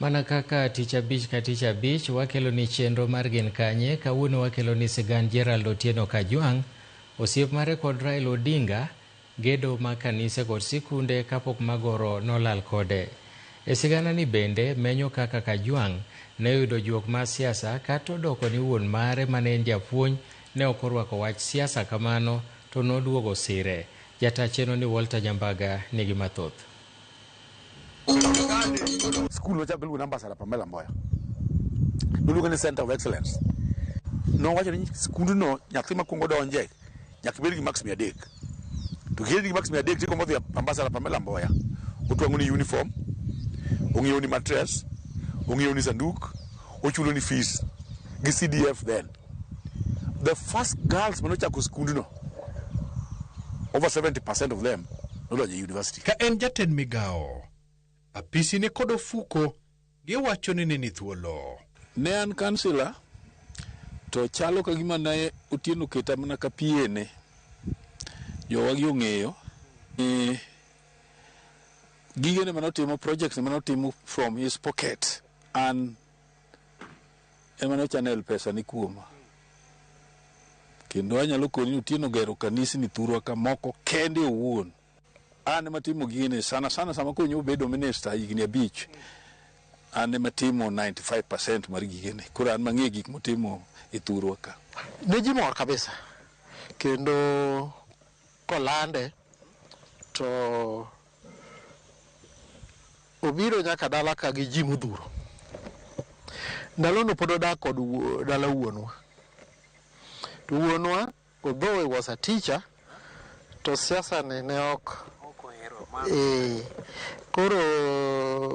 Mana kaka tich abich ka tich abich wakelo ni chenro mar Gin Kanye, kawuono wakelo ni sigand Gerald Otieno Kajwang', osiep mare kod Raila Odinga, gedo mag kanise kod sikunde kapok magoro nolal kode. E sigana ni bende menyo kaka Kajwang' ne oyudo juok mar siasa kata odoko ni wuon mare mane en japuonj ne ok orwako wach siasa kamano to noduogo sire. Jata chenro ni Walter Nyambaga nigi mathoth. Skul nochako iluongo ni Ambassador Pamela Mboya. Noluonge ni Center of Excellence. Nowacho ni skundno nyathi makwongo donje nyaka ibed gi marks 300. To kibed gi marks 300 tigombo dhi Ambassador Pamela Mboya. Otwang'o ni uniform, ong'iewo ni mattress, ong'iewo ni sanduk, ochulo ni fees gi CDF then. The first girls manochako skundno, over 70% of them nodonjo e university. Ka en jatend migawo, apisine kod ofuko giwacho ni ne ni thuolo. Ne an kansila to chalo ka gima ne Otieno keta mana ka piene. Jowagi ong'eyo ni gigene manotimo, projects manotimo from his pocket, an ema ne channel pesa ni kuoma. Kendo anyalo koni ni Otieno gero kanisni thurwa ka moko kende owuon. An ema timo gigene sana sana sama koro obedo minister higni 5. An ema timo 95% mar gigene. Koro an mang'e gik motimo e thurwa ka. Ne ji mor kabisa. Kendo kolande to obiro nyaka dala ka gi ji modhuro. Ndalono pod odak kod dala wuonwa. To wuonwa, although he was a teacher, to siasa ni ne ok koro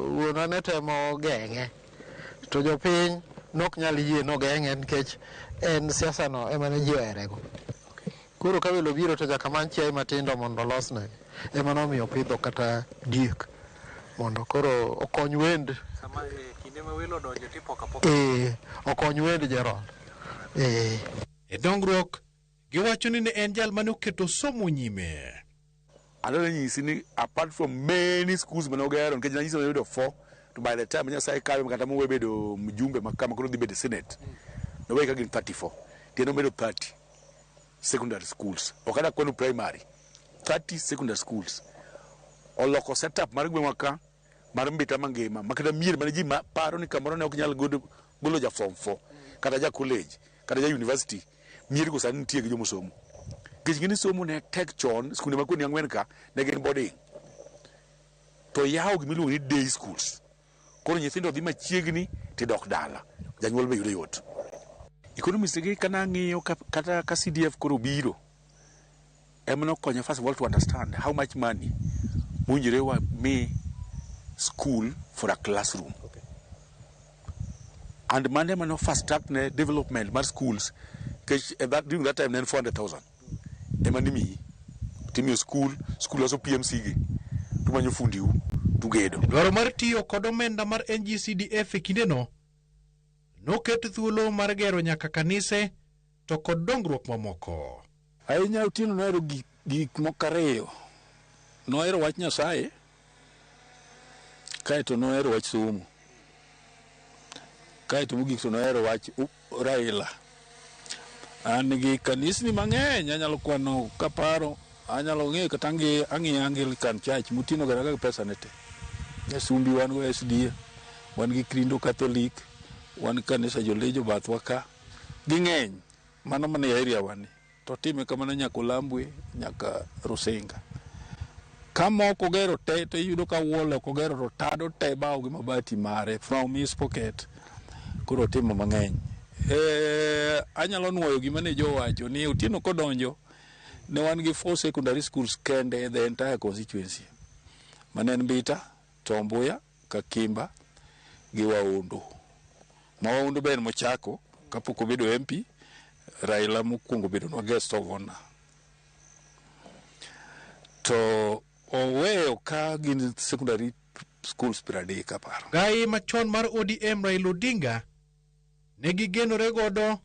wuonwa ne temo geng'e. To jopiny nok nyal yie nogeng'e nikech en siasa no ema ne ji oherego. Koro ka welo biro to nyaka many chiaye matindo mondo olosnegi. Ema nomiyo opidho kata diek mondo koro okony wend. Sama kinde ma welo odonjo tipoko apoka. Okony wend Gerald. E dongruok, giwacho ni ne en jal mane oketo somo nyime. Adwaro nyisi ni apart from many schools mane ogero, nikech nanyisi ni oyudo 4, to by the time Nyasaye kawe kata mowe bedo mjumbe ma kama koro dhi bedo e Senate, nowe ka gin 34. Tiende omedo 30 secondary schools. Ok adwa kwano primary. 30 secondary schools. Oloko setup mar gweng'wa ka mar Mbita mangima, ma kata mier mane ji paro ni kamoro ne ok nyal golo ja form 4, kata ja college, kata ja university, mier go sani nitie gi jomosomo. Nikech ng'eni somo ne tek chon, skunde ma kuonde ang'wen ka ne gin boarding. To yawo gima iluongo ni day schools. Koro nyithindo dhi machiegni tidok dala. Janyuol be yudo yot. Economists gi kana ang'iyo kata ka CDF koro biro, ema nokonya first of all to understand how much money mowinjore wa mi school for a classroom. And mano ema no fast track ne development mar schools, nikech during that time ne en 400,000 ema nimiyi. Timiyo school, school loso PMC gi, tumanyo fundiu, tugedo. Dwaro mar tiyo kod omenda mar NGCDF e kindeno noket thuolo mar gero nyaka kanise to kod dongruok mamoko. Ahinya Otieno nohero gik moko ariyo. Nohero wach Nyasaye, kaeto nohero wach somo. Kaeto mogik to nohero wach Raila. An gi kanisni mang'eny, anyalo kwano kaparo, anyalo ng'eyo kata ang'iyo Anglican Church motino gara kaka pesa ne te. Nyasumbi wan go SDA, wan gi Krindo Catholic, wan gi kanisa Jolejo bathwa ka. Ging'eny, mano mana e area wa ni. To time kamano nyaka Olambwe, nyaka Rusinga. Ka moko ogero te to iyudo ka wall ok ogero to tado te bao gi mabati mare from his pocket. Koro otimo mang'eny. Anyalo nuoyo gima ne jowacho ni Otieno kodonjo ne wan gi 4 secondary schools kende the entire constituency. Mane en Mbita, Tombuya, Kakimba gi Waundu. Ma Waundu be en mochako kapok obedo MP, Raila mokwongo bedo nwa guest of honor. To oweyo ka gin secondary schools 30 aparo. Gai machon mar ODM Raila Odinga ne gigenore godo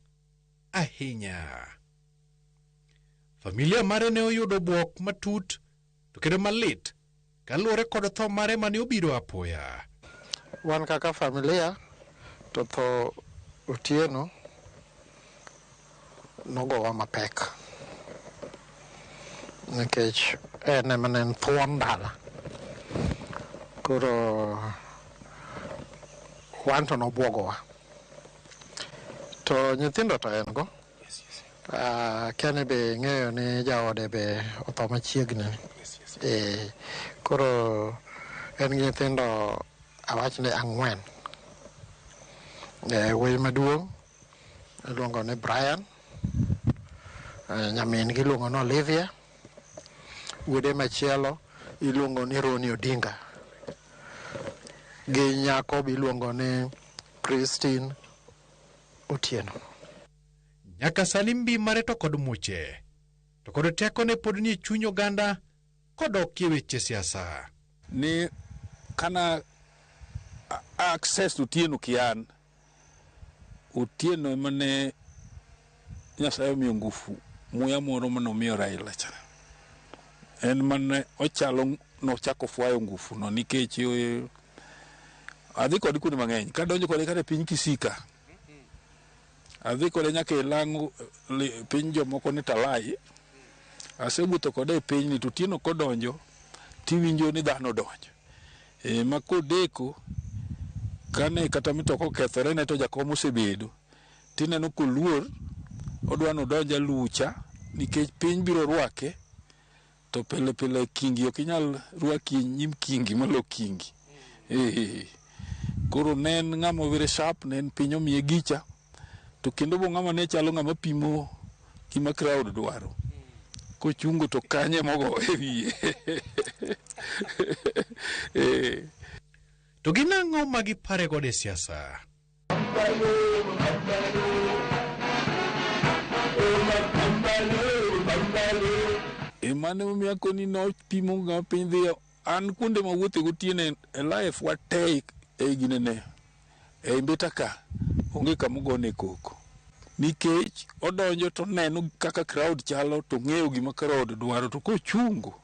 ahinya. Familia mare ne oyudo bwok matut to kendo malit kaluwore kod tho mare mane obiro apoya. Wan kaka familia to tho Otieno nogowa mapek nikech en ema ne en thuon dala. Koro wan to nobwogowa. To nyithindo to en go. Akia ni be ing'eyo ni jaode be otho machiegni. Koro en gi nyithindo awach ni 4. Wuoyi maduong' iluongo ni Brian, nyamin gi iluongo ni Olivia, wuode machielo iluongo ni Ronnie Odinga, gi nyako be iluongo ni Christine Otieno. Nyaka sani mbi mare to kod muche, to kod tekone pod nie chuny oganda kodokie weche siasa. Ni kana access Otieno kian, Otieno ema ne Nyasaye omiyo ngufu muya moro manomiyo Raila cha. En mane ochalo nochako fwayo ngufu no nikech adhi kode kuonde mang'eny. Kadonjo kode kata e piny Kisika, adhi kode nyaka e Lang'o, piny jomoko ni Talai. Asewuotho kode e pinyni to Otieno kodonjo tiwinjo ni dhano odonjo. Ma kodeko kane kata mitoka okethore ne to jakom osebedo tineno koluor odwa nodonj alucha nikech piny biro rwake to pile pile kingi ok inyal rwaki nyim kingi malo kingi. Koro ne en ng'ama very sharp, ne en piny omiye gicha to kendo bo ng'ama ne chalo ng'ama pimo gima crowd dwaro. Kochungo to kanye mogo e wiye. To gin ang'o ma gipare godo e siasa? Mane omiyo akoni nopimo ng'ama piny dhiyo. An kuonde mawuothe gotieno e life wate e ginene e Mbita ka onge kama ogone koko. Nikech odonjo to oneno kaka crowd chalo to ong'eyo gima crowd dwaro to kochungo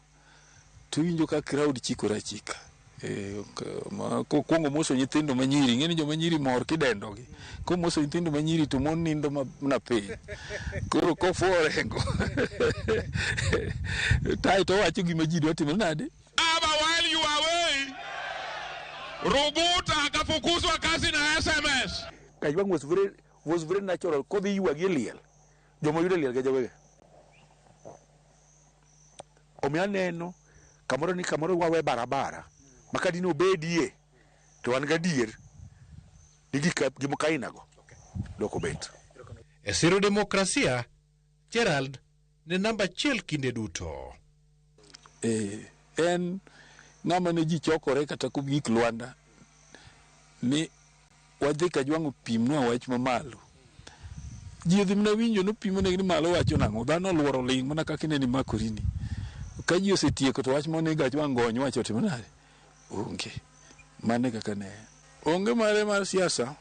to iwinjo ka crowd chikore achika. Kokwongo moso nyithindo manyiri, ing'e ni joma nyiri mor kidendogi. Komoso nyithindo manyiri to mon nindo mana piny. Koro kofuo orengo. Tai to owacho gima ji dwa timo nade? Aba, while you are away, Ruguta akafukuzwa kazi na SMS. Kajwang' was very natural. Kodhi ywagi e liel. Joma yudo e liel ga jowege. Omiyo aneno kamoro ni kamoro wawe barabara ma ka dine obedie to wan gadier ni gik kainago dok obet. E siro demokrasia, Gerald ne namba 1 kinde duto. En ng'ama ne ji chokore kata gik Lwanda ni wadhi Kajwang' opimnwa wach mamalo. Ji odhi mana winjo nopimo negi ni malo wacho nang'o. Dhano oluoro ling' mana kaka ineni makorini. Ka ji osetieko to wach mane Kajwang' gony wacho timo nade? Onge. Mane kaka ne. Onge mare mar siasa.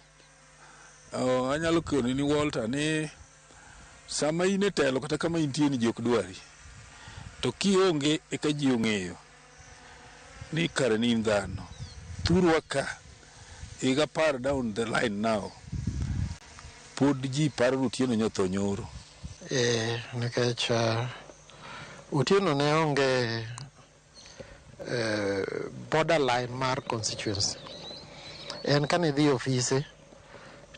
Anyalo koni ni Walter ni sama in e telo kata kama intie ni ji ok dwari. To kionge eka ji ong'eyo ni kare ni in dhano. Thurwa ka higa 10 down the line now pod ji paro ni Otieno nyotho nyoro. Nikech Otieno ne onge borderline mar constituency. En kane idhi ofise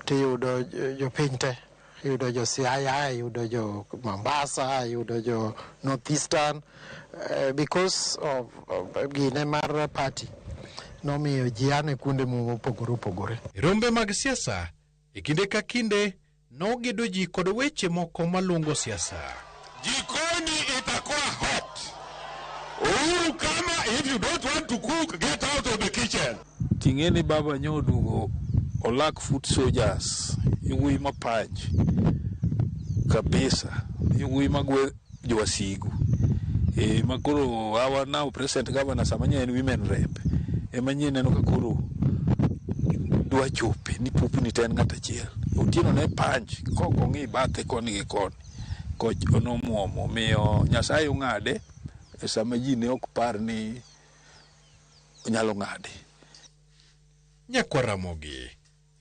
tiyudo jopiny te, iyudo jo Siaya, iyudo jo Mombasa, iyudo jo North Eastern, because of gine mar party nomiyo ji ane kuonde mopogore opogore. Rombe mag siasa e kinde ka kinde nogedo ji kod weche moko maluongo siasa. Jikoni itakuwa hot. Uhuru kama if you don't want to cook, get out of the kitchen. Ting'e ni baba nyoduogo olak foot soldiers, yowuoyi mapanj kabisa, yowuoyi magwe jowasigu. Makoro our now present governor sama nye en women rep. Ema nyie neno ka koro dwa chope ni pupni to en ng'at achiel. Otieno ne panj kok ong'i bathe koni gi koni. Koch onomuomo miyo Nyasaye ong'ade e sama ji ne ok par ni onyalo ng'ade. Nyakwar Ramogi.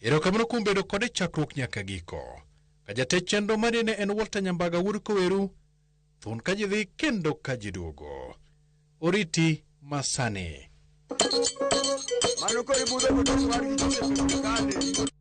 Erokamano kuom bedo kode chakruok nyaka giko. Ka jatech chenro mari ne en Walter Nyambaga wuod Koweru, thun ka ji dhi kendo ka ji duogo. Oriti masani. Mano koro ibudho go to war gi Joseph e sirkal.